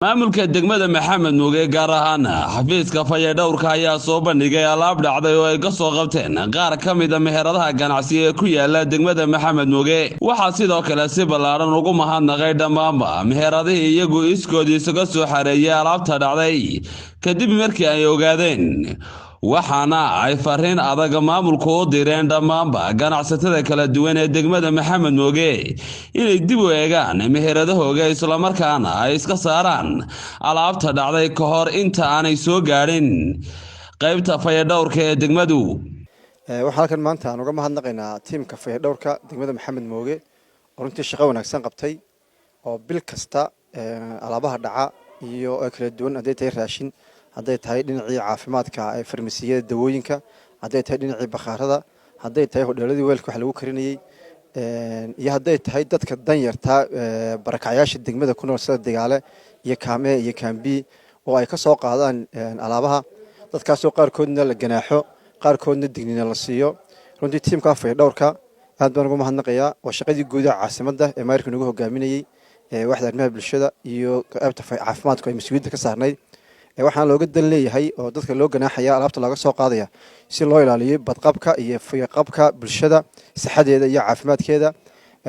Maamulka degmada Maxamed Mooge, gaar ahaan xafiiska fayadhowrka, ayaa soo bandhigay alaab dhacday oo ay ka soo qabteen qaar ka mida meheradaha ganacsi ee ku yaala degmada Maxamed Mooge. Waxaa sidoo kale si ballaadhan ugu mahadnaqay dhammaanba meheradihii iyagu iskood isaga soo xareeyay alaabta dhacday kadib markii ay ogaadeen, waxaana ay fariin adag maamulku u direen dhammaanba ganacsatada kala duwan ee degmada Maxamed Mooge inay dib u eegaan meheradahooga, islamarkaana ay iska saaraan alaabta dhacday ka hor inta aanay soo gaadhin qaybta fayadhowrka ee degmadu. Waxaa halkan maanta aan uga mahadnaqaynaa tiimka fayadhowrka degmada Maxamed Mooge oo runtii shaqo wanaagsan qabtay, oo bil kasta alaabaha dhaca iyo oo kala duwan, hadday tahay raashin, hadday tahay dhinacii caafimaadka ee farmasiyada dawooyinka, hadday tahay dhinacii bakhaarada, hadday tahay hodheeladii weelka wax lagu karinayey, iyo hadday tahay dadka danyarta, barakacyaasha degmada ku nool sida Digaale iyo Kaamee iyo Kaambii, oo ay ka soo qaadaan alaabaha dadkaasoo qaarkoodna la ganaaxo, qaarkoodna dignina la siiyo. Runtii tiimka fayadhowrka aad baan uga mahadnaqayaa. Waa shaqadii guudaha caasimadda ee maayirka nagu hogaaminayey, waaxda arrimaha bulshada iyo qaybta caafimaadku ay mas-uuliyadda ka saarnayd. Waxaana looga dan leeyahay oo dadka loo ganaaxaya, alaabta looga soo qaadaya, si loo ilaaliyo badqabka iyo fayaqabka bulshada, sixadeeda iyo caafimaadkeeda.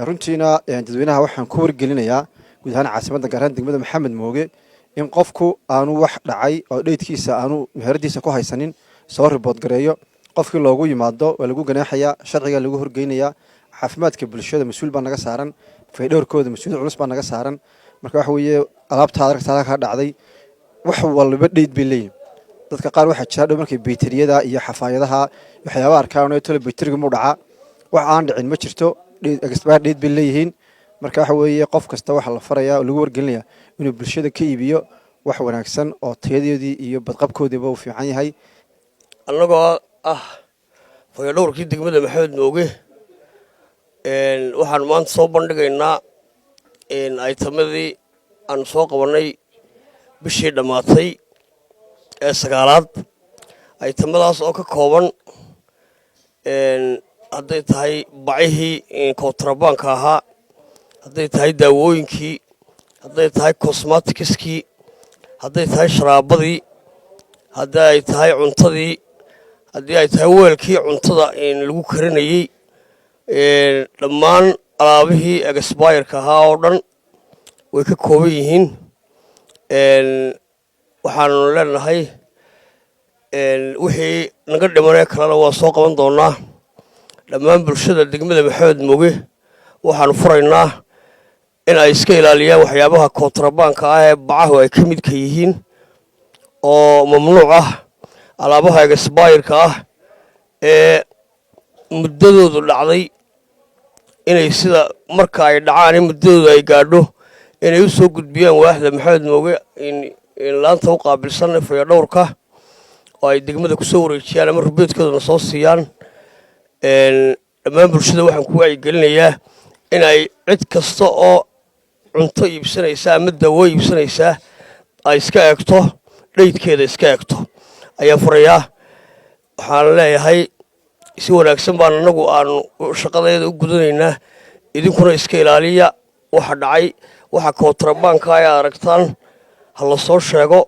Runtiina dadweynaha waxaan ku wargelinayaa guud ahaan caasimadda, gaar ahaan degmada Maxamed Mooge, in qofku aanu wax dhacay oo dheydkiisa aanu meheradiisa ku haysanin soo report gareeyo. Qofkii loogu yimaado waa lagu ganaaxayaa, sharciga lagu horgeynayaa. Caafimaadka bulshada mas-uul baa naga saaran, faydhowrkooda mas-uuliyad culus baa naga saaran. Marka waxa weeye, alaabtaada aragtaada kaa dhacday, wax walba dheyd bay leeyihin. Dadka qaar waxaa jira dhow markay bayteriyada iyo xafaayadaha waxyaaba arkaan, tolo bayteriga muu dhacaa? Wax aan dhicin ma jirto, expire date bay leeyihiin. Marka waxa weeye, qof kasta waxaa la farayaa oo lagu wargelinaya inuu bulshada ka iibiyo wax wanaagsan oo tayadeedii iyo badqabkoodiiba uu fiican yahay. Annagoo ah fayadhowrkii degmada Maxamed Mooge, waxaan maanta soo bandhigaynaa itemadii aan soo qabannay bishii dhammaatay ee sagaalaad. Itemadaas oo ka kooban, hadday tahay bacihii kontrabaanka ahaa, hadday tahay daawooyinkii, hadday tahay cosmeticskii, hadday tahay sharaabadii, haddii ay tahay cuntadii, haddii ay tahay weelkii cuntada lagu karinayey, dhammaan alaabihii expireka ahaa oo dhan way ka kooban yihiin. Waxaanu leenahay, wixii naga dhimanee kalena waan soo qaban doonaa. Dhammaan bulshada degmada Maxamed Mooge waxaanu furaynaa in ay iska ilaaliyaan waxyaabaha kontrabaanka ah ee bacahu ay ka midka yihiin oo mamnuuc ah, alaabaha expireka ah ee muddadoodu dhacday, inay sida marka ay dhacaan in muddadoodu ay gaadho inay u soo gudbiyaan waaxda Maxamed Mooge laanta u qaabilsan fayadhowrka, oo ay degmada ku soo wareejiyaan ama rubeedkoodana soo siiyaan. Dhammaan bulshada waxaan ku wacyigelinayaa in ay cid kasta oo cunto iibsanaysa ama dawo iibsanaysaa ay iska eegto datekeeda, iska eegto ayaan furayaa. Waxaan leeyahay, si wanaagsan baan annagu aanu shaqadeeda u gudanaynaa, idinkuna iska ilaaliya waxa dhacay, waxa kontrabaanka ay aragtaan ha la soo sheego.